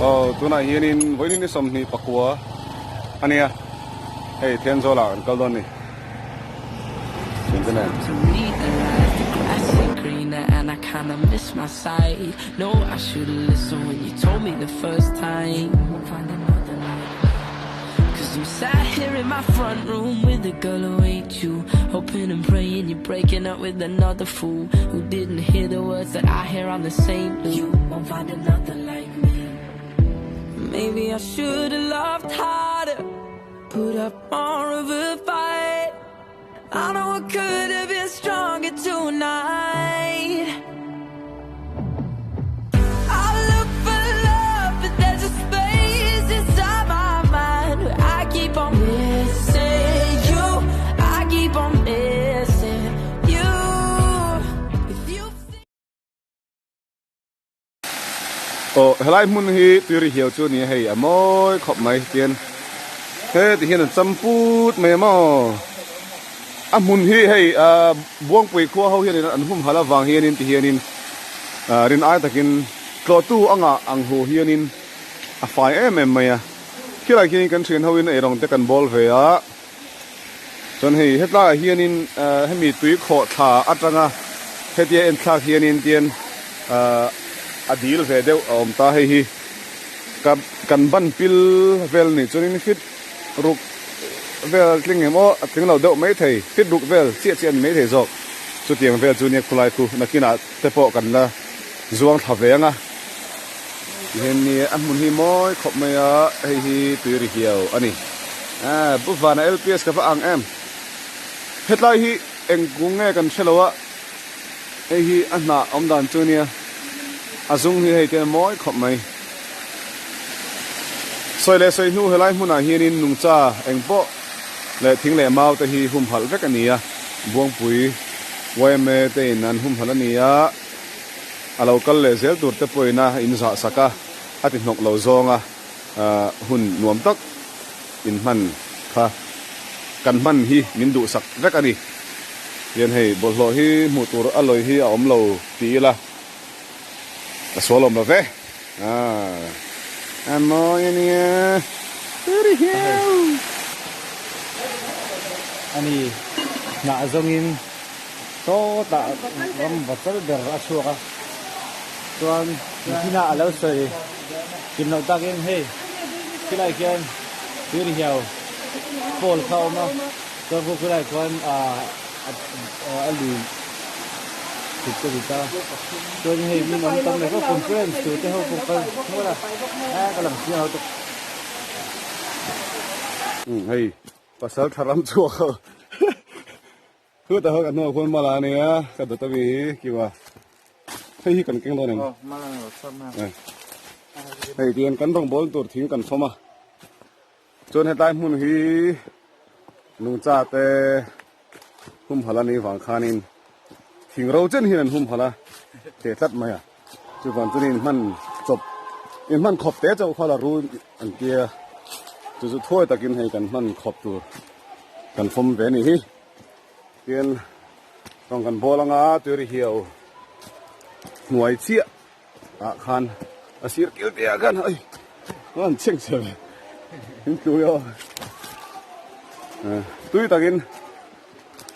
Aw tunah hianin vawiin ni 24 a nia hei Thenzawl ah kan kal dawn a ni. Put up more of a fight I know I could have been stronger tonight I look for love but there's a space inside my mind Where I keep on missing you I keep on missing you If you Aw helai hmun hi tui ri hiau chu a ni a hei a mawi khawp mai tian heti hian an cham put mai a maw a hmun hi hei ah buangpui khua ho hianin an humhalh avang hianin ti hianin ah rin ai takin tlawhtu anga ang hu hianin a fai em em mai a khilai khian kan thian hoin eirawng te kan bawl ve a. Chuan hei hetlaiah hianin eh hemi tui khawh thla atanga hetia en thlak hianin tian ah a dil ve deuh a awm ta hei hi ka kan ban pil vel a nih chuanin fit ruk vel tling em aw a tling lo deuh mai thei fit ruk vel chiah chiah a ni mai thei zawk chutiang vel chu nia khulai khu nakinah te pawh kan la zuang thla ve ang a tihian nia a hmun hi mawi khawp mai a hei hi tui ri hiau a ni. Aaa Pu Vana LPS ka va ang em. Hetlai hi eng kung nge kan hre lo a, hei hi a hnah awm dan chu nia, a zung hi hei te a mawi khawp mai. Sawi leh sawi hnu helai hmunah hianin nungcha eng pawh leh thing leh mau te hi humhalh vek a ni a, Buangpui yma te in an humhalh a ni a, a lo kal leh zel tur te pawhin a inzah sak a, a ti hnawk lo zawng a. Hun nuam tak in hman kha kan hman hi min duhsak vek a ni. Tihian hei bawlhhlawh hi hmuh tur a lawi hi a awm lo ti ila ka sual awm lo ve. A mawi a nia. Very hiau. Ani hnah zawngin sawtah ram va chal ber a chhuak a chuan nichina a lo sawi. Kim loh takin hei khilai khian tui ri hiau pawl kha a awm a chuan khu khilai khuan ah a lui thut ka ti ta chuan hei min awm tam leh vak conference tur te ho pawh kal hmual a a ka lang chiang lo tawp. Umm hei pasal tha ram chhuak ho Chu ta ho ka hnuah khuan mala a nia ka dawt ami hi kiwa hei hi kan keng dawn em hei tihian kan rawng bawl tur thing kan fawm a chuan hetlai hmun hi nungcha te humhalh a nih vang khanin thing ro chen hian an humhalh a teh tlat mai a chuvang chuan in hman chawp in hman khawp te chauh kha la rul an tia chu chu thuai takin hei kan hman khawp tur kan fawm ve a nih hi. Tin rawng kan bawl anga tui ri hiau hnuai chiah ah khan a sir kil te ah khan ai an chheng chhe ve in tui aw tui takin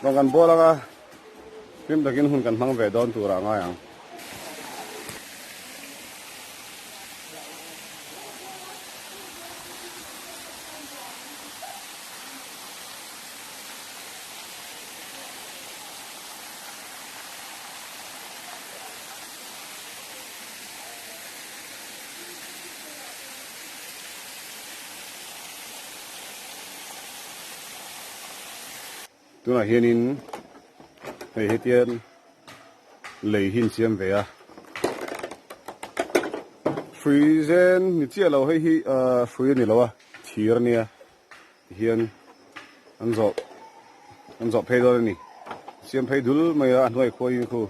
rawng kan bawl anga hlim takin hun kan hmang ve dawn turah a ngai ang. Tunah hianin hei hetian lei hi an siam ve a hrui zen ni chiah lo hei hi ah hrui a ni lo a thir a nia. Tihian an zawh an zawh phei dawn a ni. Siam phei dul mai a, a hnuai khuain khu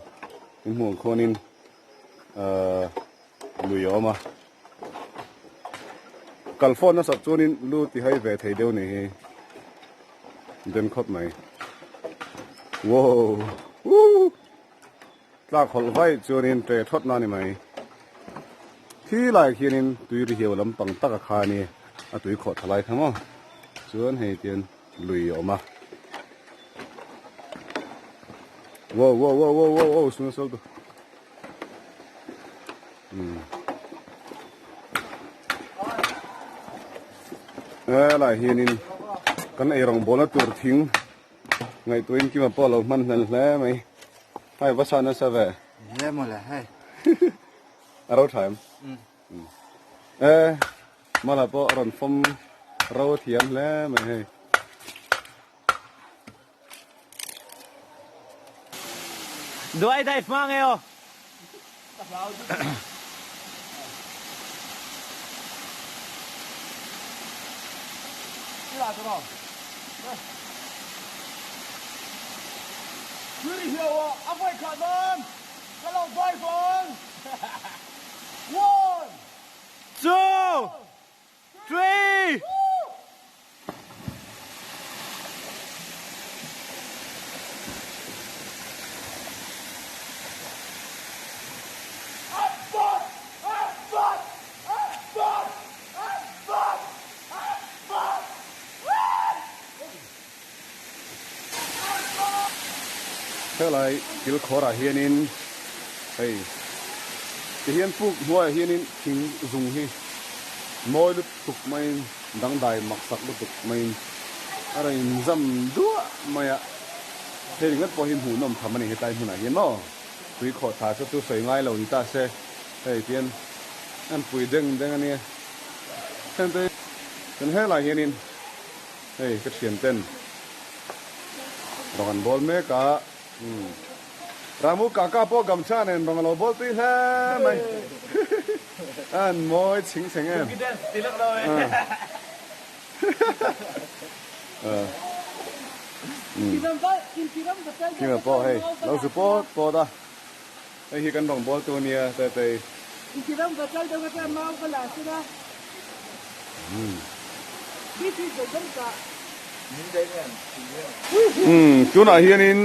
in hmuh ang khuanin ahh lui a awm a. Kal phone nasat chuanin lu ti hai ve thei deuh ni hi den khawp mai. Wow! Woo! Tlak hawlh vaih chuanin ṭe thawt na ni mai. Khi laiah khianin tui ri hiau lampang taka kha a ni a tui khawh tha lai kha maw chuan hei tian lui a awm a. Wow wow wow wow wow wow suna sal tu. Um. Helai hianin kan eirawng bawlna tur thing ngaihtuahin kima pawh a lo hman hlel hle mai. Hei va sa nasa ve. Hle mawle hei. A ro tha em? E mala pawh a rawn fawm ro thiam hle mai hei. Duai dive hma nge aw. Two, three. Helai thil khawrah hianin hei tihian puk hnuaiah hianin thing zung hi mawi lutuk maiin dangdai maksak lutuk maiin a rawn inzam duah mai a, hei ringawt pawh hi hmuhnawm tham a ni hetlai hmunah hian maw tui khawh tha chu chu sawi ngai lo ni ta se hei tihian an pui deng deng a nia heng te chuan helai hianin hei ka thian ten rawng an bawl mek a umm Ramu kaka pawh gamcha nen rawng a lo bawl tui hle mai an mawi chhing chheng em Kinga pawh hei lo zu pawt pawt a hei hi kan rawng bawl tu ania Tetei. Umm tunah hianin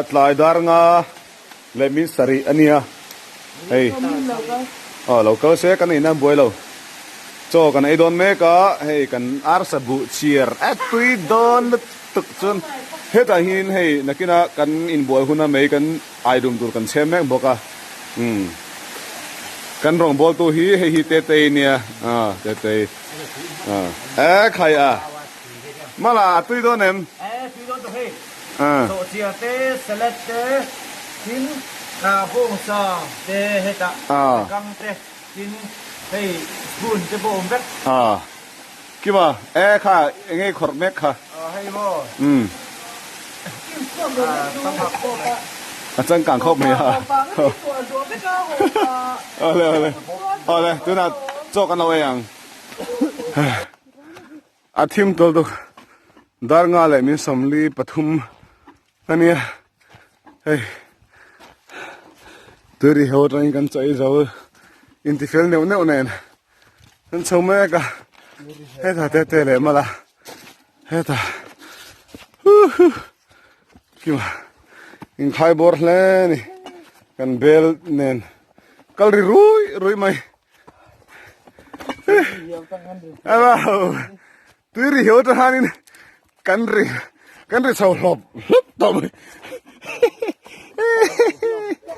tlai dar nga leh min sarih a nia hei aw lo kal se kan inah buai lo chaw kan ei dawn mek a hei kan arsa buh chhiar a tui dawn lutuk chuan hetah hian hei nakinah kan inbual huna mai kan ai dum tur kan chhem mek bawk a umm kan rawngbawl tu hi hei hi Tetei nia ah Tetei ah e khai a mala a tui dawn em e tui dawn tawh hei sawhchiar te salad te tin bawngsa te hetah kang te tin hei spoon te pawh awm vek ah Kima, E kha, enge i khawrh mek kha? Hei maw? Umm. A changkang khawp mai a. Awle awle. Awle, tunah chaw kan lo ei ang. A thim tawlh tuk. Dar nga leh min 43 a nia. Hei. Tui ri ho atangin kan chaw ei zo intifel neuh neuh nen. Kan chho mek a hetah te te leh mala hetah huhu kima inkhai bawr hle ni kan bel nen kal ri rui rui mai tui ri hiau ta hanin kan ri kan ri chho hlawp hlawp tawh mai.